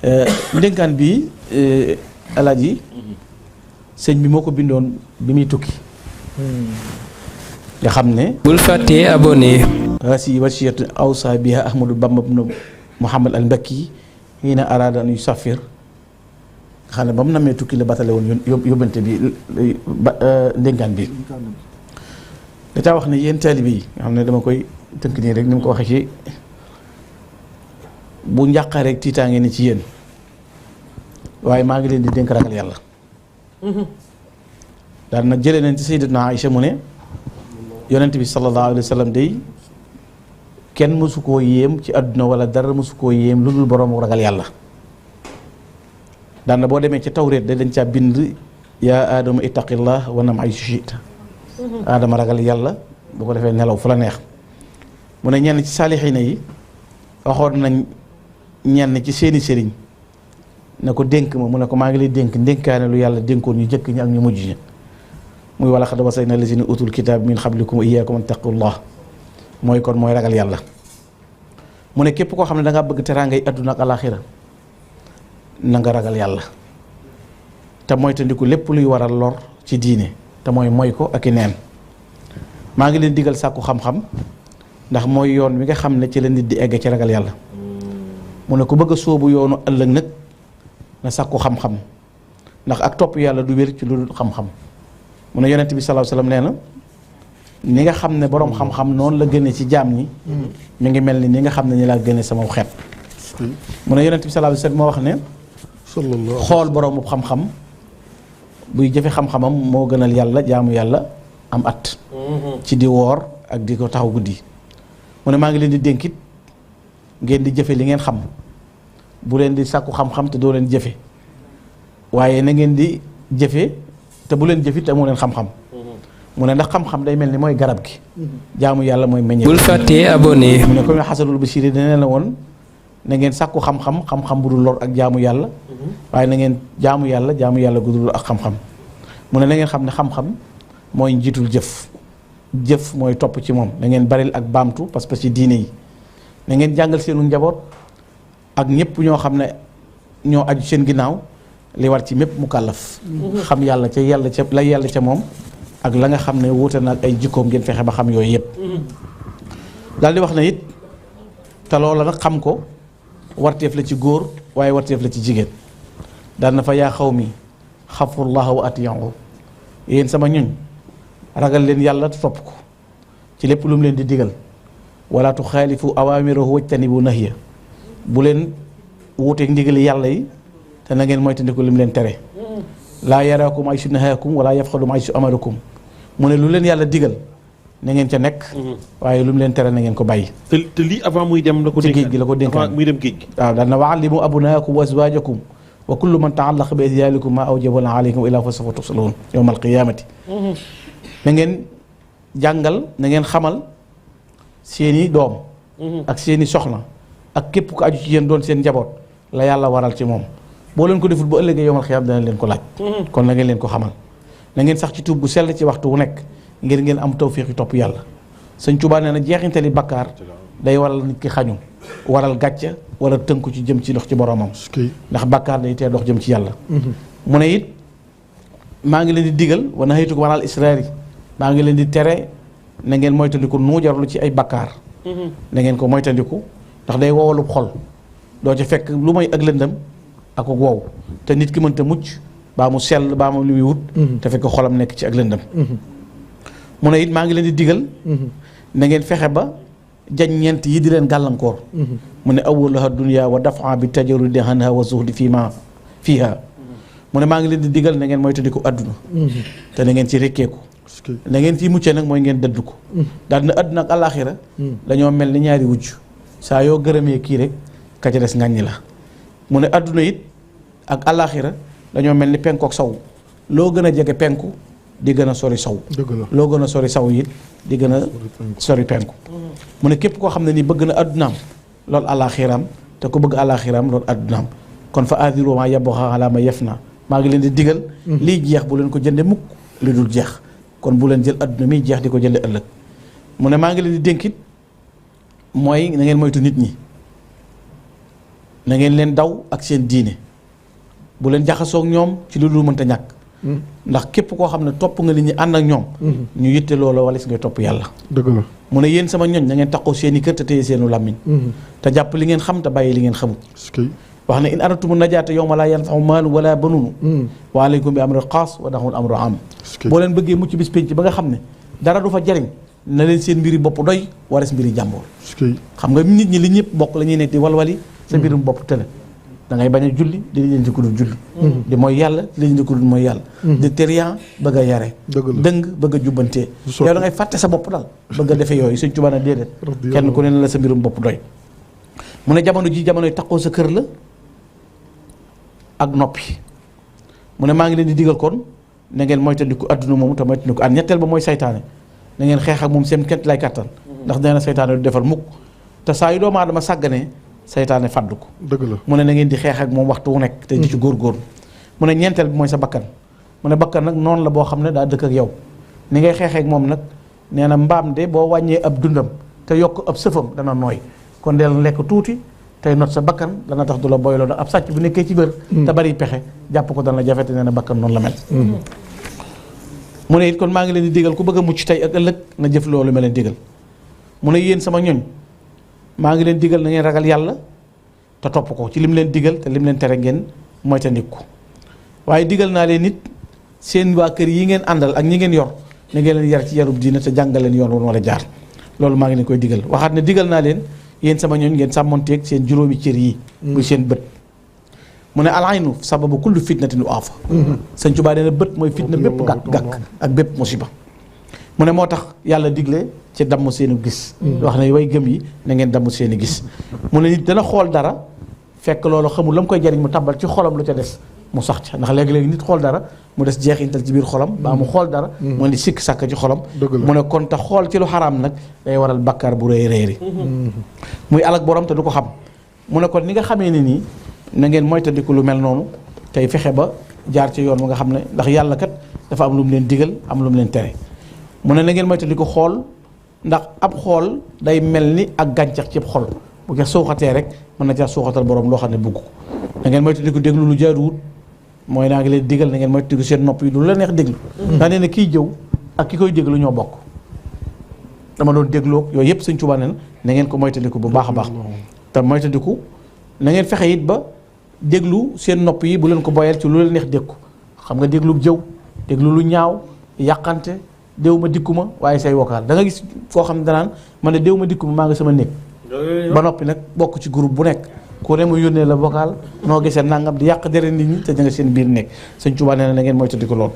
ndénkaan bi alaaji sëñ bi moo ko bindoon bi muy tukki nga xam ne bul fàttee abonné rasi wasiyatu awsa biha ahmadou bamba ibn muhammad al mbakki hiina arada an yusafir nga xam ne ba mu namee tukki la batale woon yóbbante bi ndénkaan bi da caa wax ne yéen taalibe yi nga xam ne dama koy tënk nii rek ni mu ko waxee ci bu njàqare rek tiitaange ni ci yéen waaye maa ngi leen di dénk ragal yàlla daal na jëlee nañ ci sayyidatuna Aïcha mu ne yonent bi sallallahu alayhi wa sallam day kenn mësu koo yéem ci àdduna wala dara mësu koo yéem lu dul boroomu ragal yàlla daan na boo demee ci tawreet da dañ caa bind yaa aadama ittaqillah wa nam haysu shi'ta aadama ragal yàlla bu ko defee nelaw fu la neex mu ne ñenn ci saalixiina yi waxoon nañ ñenn ci seeni sëriñ ne ko dénk ma mu ne ko maa ngi lay dénk ndénkaane lu yàlla dénkoon ñu jëkk ñi ak ñu mujj ñi muy wala xad wasayna lazina utul kitaab min qablikum wa iyyakum an taqullah mooy kon mooy ragal yàlla mu ne képp koo xam ne da ngaa bëgg teraangay àdduna ak alaaxira na nga ragal yàlla te moytandiku lépp luy waral lor ci diine te mooy ko ak i neen maa ngi leen digal sàkku xam-xam ndax mooy yoon wi nga xam ne ci la nit di egg ci ragal yàlla mu ne ku bëgg a sóobu yoonu ëllëg nag na sàkku xam-xam ndax ak topp yàlla du wér ci lu dul xam-xam mu ne yonent bi sallallahu alayhi wasallam nee na ni nga xam ne boroom xam-xam noonu la gënee ci jaam ñi mi ngi mel ni nga xam ne ni laa gënee sama xeet mu ne yonent bi sallallahu alayhi wasallam moo wax ne xool boroomu xam-xam buy jëfe xam-xamam moo gënal yàlla jaamu yàlla am at ci di woor ak di ko taxaw guddi mu ne maa ngi leen di dénkit ngeen di jëfe li ngeen xam bu leen di sàkku xam-xam te doo leen jëfe waaye na ngeen di jëfe te bu leen jëfit te moo leen xam-xam mu ne ndax xam-xam day mel ni mooy garab gi jaamu yàlla mooy meññe bul fàttee abonné mu ne comme xasanul bashiri dana la woon na ngeen sàkku xam-xam bu dul lor ak jaamu yàlla waaye na ngeen jaamu yàlla gu dul ak xam-xam mu ne na ngeen xam ne xam-xam mooy njiitul jëf mooy topp ci moom na ngeen baril ak baamtu parce que ci diine yi na ngeen jàngal seenu njaboot ak ñëpp ñoo xam ne ñoo aju seen ginnaaw li war ci mépp mu kàllaf xam yàlla ca moom ak la nga xam ne wuute na ak ay jikkoom ngeen fexe ba xam yooyu yëpp daal di wax na it te loola nag xam ko warteef la ci góor waaye warteef la ci jigéen daal na fa yaa xaw mi xafullaha wa atiyahu yéen sama ñuñ ragal leen yàlla topp ko ci lépp lu mu leen di digal wala tuxaalifu awaamirahu wajtanibu nahya bu leen wuuteeg ndigali yàlla yi te na ngeen moytandiku li mu leen tere laa yaraakum ay su nahaakum wala yafxalum ay su amarakum mu ne lu leen yàlla digal na ngeen ca nekk waaye lu mu leen tere na ngeen ko bàyyi te lii avant muy dem la ko ci géej gi la ko dénkaan muy dem géej gi waaw daan na wa allimu abnaakum wa azwaajakum wa kullu man taallaqa bi azyaalikum maa awjaba alaykum ilaa fa sawfa tusaluun yawma alqiyaamati na ngeen jàngal na ngeen xamal seeni doom ak seeni soxna ak képp ko aju ci yéen doon seen njaboot la yàlla waral ci moom boo leen ko deful ba ëllëgee yawmal qiyaam dana leen ko laaj kon na ngeen leen ko xamal na ngeen sax ci tuub bu sell ci waxtu wu nekk ngir ngeen am tawfiix yi topp yàlla Sëñ Tuubaa nee na jeexintali bakkaar day waral nit ki xañu waral gàcce wala tënku ci jëm ci dox ci boromam ndax bakkaar day tee dox jëm ci yàlla mu ne it maa ngi leen di digal wa nahaytukum anil israari maa ngi leen di tere na ngeen moytandiku nuujarlu ci ay bakkaar na ngeen ko moytandiku ndax day wowalub xol doo ci fekk lu may ak lëndëm ak wow te nit ki mënta mucc baa mu sell baa mu lu muy wut te fekk xolam nekk ci ak lëndëm mu ne it maa ngi leen di digal na ngeen fexe ba jañ ñeent yi di leen gàllankoor mu ne awwaluha dunya wa dafa bi tajarudi anha wa zuhdi fiha mu ne maa ngi leen di digal na ngeen moytandiku àdduna te na ngeen ci rekkeeku na ngeen ci muccee nag mooy ngeen dëdd ko daal na àdduna ak alaaxira dañoo mel ni ñaari wujj saa yoo gërëmee kii rek ka ca des ngàññi la mu ne àdduna it ak alaaxira dañoo mel ni penku ak saw loo gën a jege penku di gën a sori saw loo gën a sori saw it di gën a sori penku mu ne képp koo xam ne ni bëgg na àddunaam loolu alaaxiraam te ku bëgg alaaxiraam loolu àddunaam kon fa aadiru ma yabxa ala ma yafna maa ngi leen di digal lii jeex bu leen ko jënde mukk li dul jeex kon bu leen jël àdduna miy jeex di ko jënde ëllëg mu ne maa ngi leen di dénkit mooy na ngeen moytu nit ñi na ngeen leen daw ak seen diine bu leen jaxasoog ñoom ci lu dul mënta ñàkk ndax képp koo xam ne topp nga nit ñi ànd ak ñoom ñu yitte loola wala si ngay topp yàlla dëgg la mu ne yéen sama ñoñ na ngeen taxaw seen i kër te téye seenu làmmiñ te jàpp li ngeen xam te bàyyi li ngeen xamul wax ne in aratumu najaata yawma laa yanfa'u maalun wala banuun wa alaykum bi amri xaas wa daxul amru am boo leen bëggee mucc bis pénc ba nga xam ne dara du fa jariñ na leen seen mbiri bopp doy wares mbiri jàmboor xam nga nit ñi li ñëpp bokk la ñuy ne di walwali sa mbirum bopp tële da ngay bañ a julli di lijjanti ku dul julli di mooy yàlla di lijjanti ku dul mooy yàlla di térian bëgg a yare dëng bëgg a jubbantee yow da ngay fàtte sa bopp daal bëgg a defe yooyu Sëñ Tuubaa na déedéet kenn ku ne la sa mbirum bopp doy mu ne jamono ji jamonoy taxoo sa kër la ak noppi mu ne maa ngi leen di digal kon na ngeen moytandiku adduna moomu te moytandiku an ñetteel ba mooy saytaane na ngeen xeex ak moom seen kent lay kattan ndax nee na saytaane du defal mukk te saa yu doomu aadama sàgganee saytaane fàddu ko dëgg la mu ne na ngeen di xeex ak moom waxtu wu nekk te di ci góorgóorlu mu ne ñeenteel bi mooy sa bakkan mu ne bakkan nag noonu la boo xam ne daa dëkk ak yow ni ngay xeexee ak moom nag nee na mbaam de boo wàññee ab dundam te yokk ab sëfam dana nooy kon deel lekk tuuti tey not sa bakkan dana tax du la boyloo ab sàcc bu nekkee ci bër te bari pexe jàpp ko dana jafe te nee na bakkan noonu la mel mu ne it kon maa ngi leen di digal ku bëgg a mucc tey ak ëllëg na jëf loolu ma leen digal mu ne yéen sama ñoñ maa ngi leen digal na ngeen ragal yàlla te topp ko ci lim leen digal te lim leen tere ngeen moytandiku waaye digal naa leen nit seen waa kër yi ngeen àndal ak ñi ngeen yor na ngeen leen yar ci yarub diina te jàngal leen yoon woon war a jaar loolu maa ngi leen koy digal waxaat ne digal naa leen yéen sama ñooñ ngeen sàmmonteeg seen juróomi cër yi muy seen bët mu ne alaynu sababu kullu fitnatin wa afa Sëñ Tuubaa nee na bët mooy fitna bépp gàkk ak bépp musiba mu ne moo tax yàlla digle ci damm seeni gis wax ne way gëm yi na ngeen damm seeni gis mu ne nit dana xool dara fekk loolu xamul la mu koy jariñ mu tàbbal ci xolam lu ca des mu sax ca ndax léegi-léegi nit xool dara mu des jeexintal ci biir xolam baa mu xool dara mu ne sikk sàkk ci xolam mu ne kon te xool ci lu xaraam nag day waral bakkaar bu rëy rëy muy alak borom te du ko xam mu ne kon ni nga xamee ne nii na ngeen moytandiku lu mel noonu tey fexe ba jaar ci yoon mu nga xam ne ndax yàlla kat dafa am lu mu leen digal am lu mu leen tere mu ne na ngeen moytandiku xool ndax ab xool day mel ni ak gàncax ci xol bu ko suuxatee rek mën na ca suuxatal borom loo xam ne bugg ko na ngeen moytandiku déglu lu jaaduwut mooy naa ngi leen digal na ngeen moytandiku seen nopp yi lu la neex déglu ndax nee na kiy jëw ak ki koy déglu ñoo bokk dama doon dégloo yooyu yëpp Sëñ Tuubaa ne na ngeen ko moytandiku bu baax a baax te moytandiku na ngeen fexe it ba déglu seen nopp yi bu leen ko boyal ci lu leen neex dégg ko xam nga déglu jëw déglu lu ñaaw yàqante déw ma dikku ma waaye say vocal da nga gis foo xam ne danaan man ne déw ma dikku ma maa ngi sama néeg ba noppi nag bokk ci groupe bu nekk ku ne mu yónnee la vocal noo gisee nangam di yàq dere nit ñi te da nga seen biir nekk Sëñ Tuubaa nee na ngeen moytandiku lool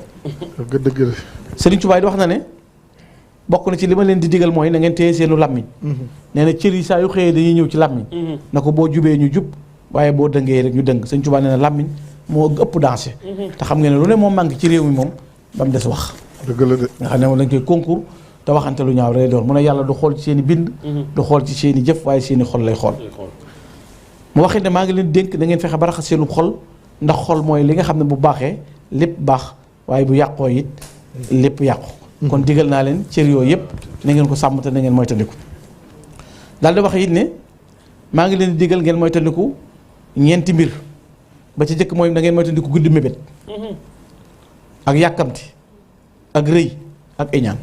Sëriñ Tuubaa di wax na ne bokk na ci li ma leen di digal mooy na ngeen téye seenu làmmiñ nee na cër yi saa yu xëyee dañuy ñëw ci làmmiñ na ko boo jubee ñu jub waaye boo dëngee rek ñu dëng Sëñ Tuubaa nee na làmmiñ moo ëpp dansé te xam nga ne lu ne moom manqué ci réew mi moom ba mu des wax dëgg la de nga xam ne moom dañ koy concours te waxante lu ñaaw rek doon mu ne yàlla du xool ci seen i bind du xool ci seen i jëf waaye seen i xol lay xool mu waxit ne maa ngi leen dénk da ngeen fexe ba raxas seenu xol ndax xol mooy li nga xam ne bu baaxee lépp baax waaye bu yàqoo it lépp yàqu kon digal naa leen cër yooyu yëpp na ngeen ko sàmm te na ngeen moytandiku daal di wax it ne maa ngi leen di digal ngeen moytandiku ñeenti mbir ba ci jëkk mooy na ngeen moytandiku guddi mébét ak yàkkamti ak rëy ak iñaan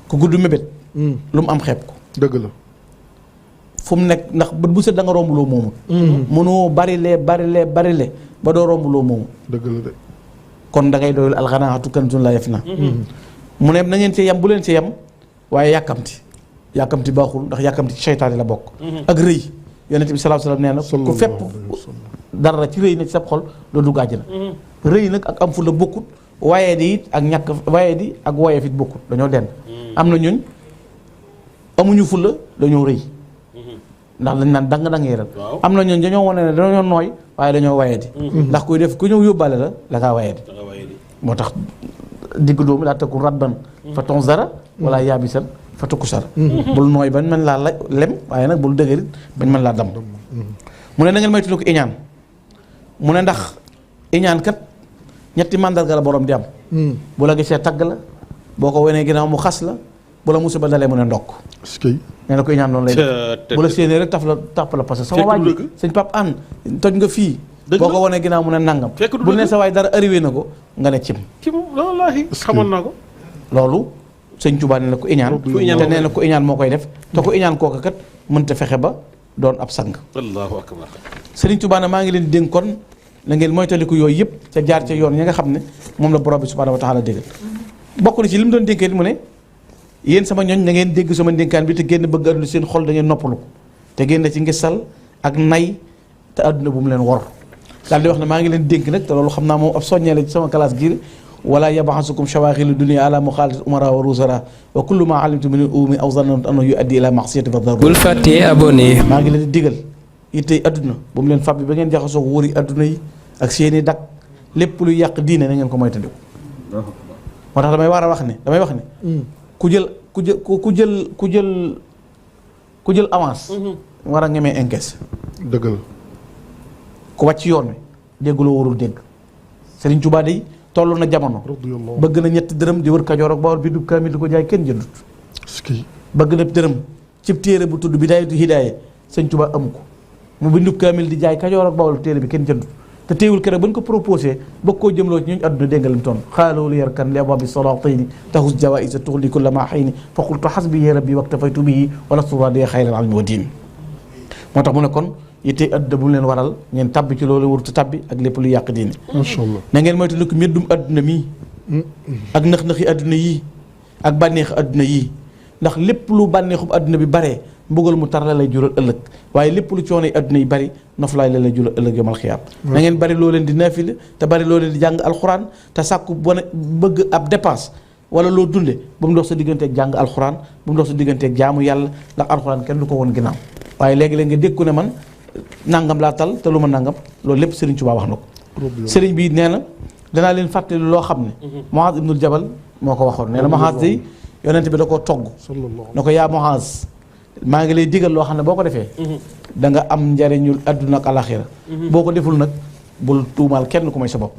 ku gudd mébét lu mu am xeeb ko dëgg la fu mu nekk ndax bët bu set da nga romb loo moomu mënoo barile ba doo romb loo moomu dëgg la de kon da ngay doyul alxanaatu kanzun laa yafnaa mu ne na ngeen ci yem bu leen ci yem waaye yàkkamti baaxul ndax yàkkamti ci seytaane la bokk ak rëy yonent bi sallallahu alayhi wasallam nee na ku fepp dara ci rëy na ci sa xol doo dugg àjjana rëy nag ak am fu la bokkut waaye di it ak ñàkk waaye di ak woyeef it bokkut dañoo dend am na ñuñ amuñu fulla dañoo rëy ndax dañ naan dang yeeral am na ñooñ dañoo wane ne dañoo nooy waaye dañoo waye di ndax kuy def ku ñëw yóbbaale la ngaa waye di moo tax digg doomu laa takku ratban fa tonzara wala yaabisan fa tukku sara bul nooy bañ mën laa lem waaye nag bul dëgërit bañ mën laa dam mu ne na ngeen moytu ko iñaan mu ne ndax iñaan kat ñetti màndarga la borom di am bu la gisee tagg la boo ko wenee ginnaaw mu xas la bu la musiba dalee mu ne ndokk. est-ce que. nee na ko iñaan noonu lay def bu la séenee rek taf la parce que sama waaj sëñ Pape An toj nga fii boo ko wanee ginnaaw mu ne nangam bu ne sa waay dara arrivé na ko nga ne cim wallaahi xamoon naa ko loolu sëñ Tuubaa nee na ko iñaan te nee na ko iñaan moo koy def te ko iñaan kooka kat mënta fexe ba doon ab sang allahu akbar sëriñ Tuubaa ne maa ngi leen dénk kon na ngeen moytandiku yooyu yëpp ca jaar ca yoon ñi nga xam ne moom la borom bi subhaanahu wa taala déggal bokk na ci li mu doon dénkee mu ne yéen sama ñooñ na ngeen dégg sama ndénkaan bi te génn bëgg àdduna seen xol da ngeen noppalu te génn ci ngisal ak nay te àdduna bu mu leen wor daal di wax ne maa ngi leen dénk nag te loolu xam naa moom ab soññee la ci sama classe gii wala yabaxasukum shawaaxilu dunia ala muxaalat umara wa rusara wa kullu ma alimtu min umi aw zanantu annahu yuaddi ila maxsiyati fa daru bul fàttee abonné maa ngi leen di digal ittey àdduna bu mu leen fàbbi ba ngeen jaxasoo ko wóori àdduna yi ak seeni dak lépp luy yàq diine na ngeen ko moytandiku moo tax damay wax ne ku jël avance. war a ñemee encaisse. dëgg la. ku wàcc yoon wi dégguloo warul dégg Serigne Touba day toll na jamono. bëgg na ñetti dërëm di wër Kajoor ak Bawol bi du kaamil di ko jaay kenn jëndut. bëgg na dërëm cib téere bu tudd Bidaayatu Hidaaya Serigne Touba amu ko mu bindu kaamil di jaay Kajoor ak Bawol téere bi kenn jëndut. te teewul keroog ba ñu ko proposé bëgg koo jëmloo ci ñun àdduna dégg nga li mu toon xaaloo li yarkan li abwaabi salaatayni tahus jawaïsa tuxli kulla ma xayni fa qultu xasbi ya rabbi waktafaytu bihi wala suraadiya xayral almi wa diin moo tax mu ne kon yitte àdduna bu leen waral ngeen tabbi ci loolu warut a tabbi ak lépp lu yàq diine macha allah na ngeen moytu lu ko meddum àdduna mii ak nëx-nëxi àdduna yii ak bànneexi àdduna yii ndax lépp lu bànneexub àdduna bi baree mbugal mu tar la lay jural ëllëg waaye lépp lu coono yi àdduna yi bari noflaay la lay jural ëllëg yomal xiyaam na ngeen bari loo leen di naafile te bari loo leen di jàng alxuraan te sàkku bëgg ab dépense wala loo dunde ba mu dox sa digganteeg jàng alxuraan ba mu dox sa digganteeg jaamu yàlla ndax alxuraan kenn du ko woon ginnaaw waaye léegi-léeg nga dégg ku ne man nangam laa tal te lu ma nangam loolu lépp Serigne Touba wax na ko Serigne bi nee na danaa leen fàttali loo xam ne Muaz ibnul Jabal moo ko waxoon nee na Muaz day yonent bi da koo togg na ko yaa Muaz maa ngi lay digal loo xam ne boo ko defee da nga am njariñul àdduna ak alaxira boo ko deful nag bul tuumaal kenn ku may sa bopp